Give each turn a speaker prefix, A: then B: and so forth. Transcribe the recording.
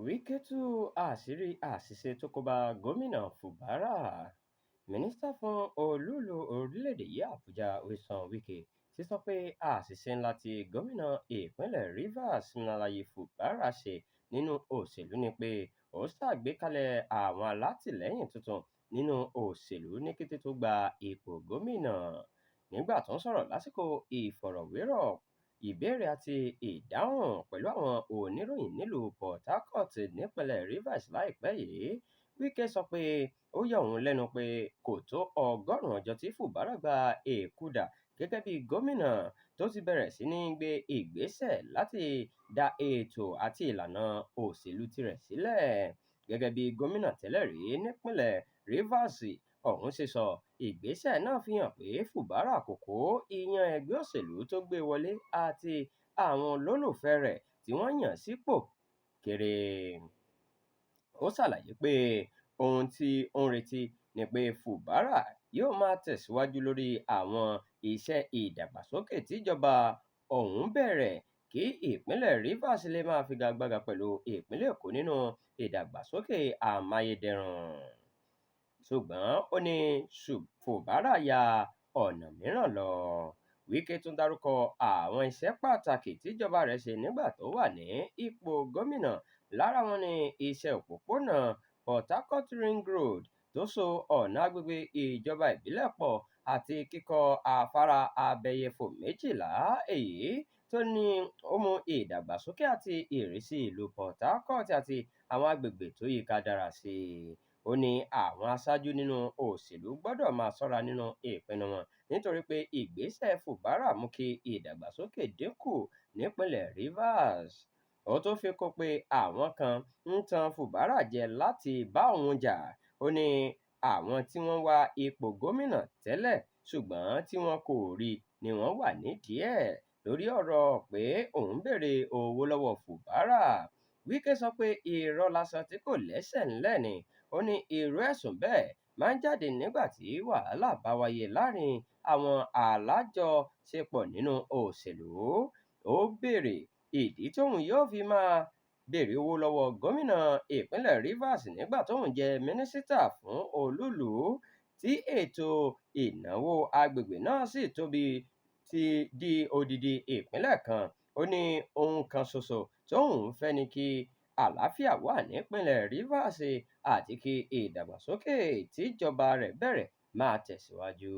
A: Wike tú àṣírí àṣìṣe tó kó bá Gómìnà Fubara. Mínísítà fún olú-ìlú orílẹ̀-èdè yìí, Àbújá, Nyesom Wike, ti sọ pé àṣìṣe ńlá tí gómìnà ìpínlẹ̀ Rivers Siminalayi Fubara ṣe nínú òṣèlú ni pé ó ṣàgbékalẹ̀ àwọn alátìlẹ́yìn tuntun nínú òṣèlú ní kété tó gba ipò gómìnà. Nígbà tó ń sọ̀rọ̀ lásìkò ìfọ̀rọ̀wérọ̀ ìbéèrè àti ìdáhùn pẹ̀lú àwọn oníròyìn nílùú Port Harcourt nípínlẹ̀ Rivers láìpẹ́ yìí, Wike sọ pé ó yà òun lẹ́nu pé kò tó 100 ọjọ́ tí Fubara gba èkùdà gẹ́gẹ́ bí gómìnà tó ti bẹ̀rẹ̀ sí ní gbé ìgbésẹ̀ láti dá ètò àti ìlànà òṣèlú tirẹ̀ sílẹ̀. Gẹ́gẹ́ bí gómìnà tẹ́lẹ̀ rí nípínlẹ̀ Rivers ọ̀hún ṣe sọ, ìgbésẹ̀ náà fi hàn pé Fubara kò kó iyán ẹgbẹ́ òṣèlú tó gbé wọlé àti àwọn olólùfẹ́ẹ rẹ̀ tí wọ́n yàn sípò kéré. Ó ṣàlàyé pé ohun tí ó ń retí ni pé Fubara yóò máa tẹ̀síwájú lórí àwọn iṣẹ́ ìdàgbàsókè tíjọba òun bẹ̀rẹ̀ kí ìpínlẹ̀ Rivers lè máa figagbága pẹ̀lú ìpínlẹ̀ Èkó nínú ìdàgbàsókè amáyédẹrùn. Ṣùgbọ́n ó ní Fubara ya ọ̀nà mìíràn lọ. Wike tún dárúkọ àwọn iṣẹ́ pàtàkì tíjọba rẹ̀ ṣe nígbà tó wà ní ipò gómìnà. Lára wọn ni iṣẹ́ òpópónà Port Harcourt Ring Road tó so ọ̀nà agbègbè ìjọba ìbílẹ̀ pọ̀ àti kíkọ́ afárá abẹ́yẹfò 12, èyí tó ní ó mú ìdàgbàsókè àti ìrísí ìlú Port Harcourt àti àwọn agbègbè tó yíká dára sí i. Ó ní àwọn aṣáájú nínú òṣèlú gbọ́dọ̀ máa ṣọ́ra nínú ìpinnu wọn nítorí pé ìgbésẹ̀ Fubara mú kí ìdàgbàsókè dínkù nípínlẹ̀ Rivers. Ó tún fi kún pé àwọn kan ń tan Fubara jẹ láti bá òun jà. Ó ní àwọn tí wọ́n wá ipò gómìnà tẹ́lẹ̀ ṣùgbọ́n tí wọn kò rí ni wọ́n wà nídìí ẹ̀. Lórí ọ̀rọ̀ pé òun béèrè owó lọ́wọ́ Fubara, Wike sọ pé irọ́ lásán tí kò lẹ́sẹ̀ ńlẹ̀ ni. Ó ní irú ẹ̀sùn bẹ́ẹ̀ máa ń jáde nígbà tí wàhálà bá wáyé láàrin àwọn alájọṣepọ̀ nínú òṣèlú. Ó béèrè ìdí tóun yóò fi máa béèrè owó lọ́wọ́ gómìnà ìpínlẹ̀ Rivers nígbà tóun jẹ́ mínísítà fún olú-ìlú, tí ètò ìnáwó agbègbè náà sì tóbi ti di odidi ìpínlẹ̀ kan. Ó ní ohun kan ṣoṣo tóun ń fẹ́ ni kí àlàáfíà wà nípínlẹ̀ Rivers àti kí ìdàgbàsókè tíjọba rẹ̀ bẹ̀rẹ̀ máa tẹ̀síwájú.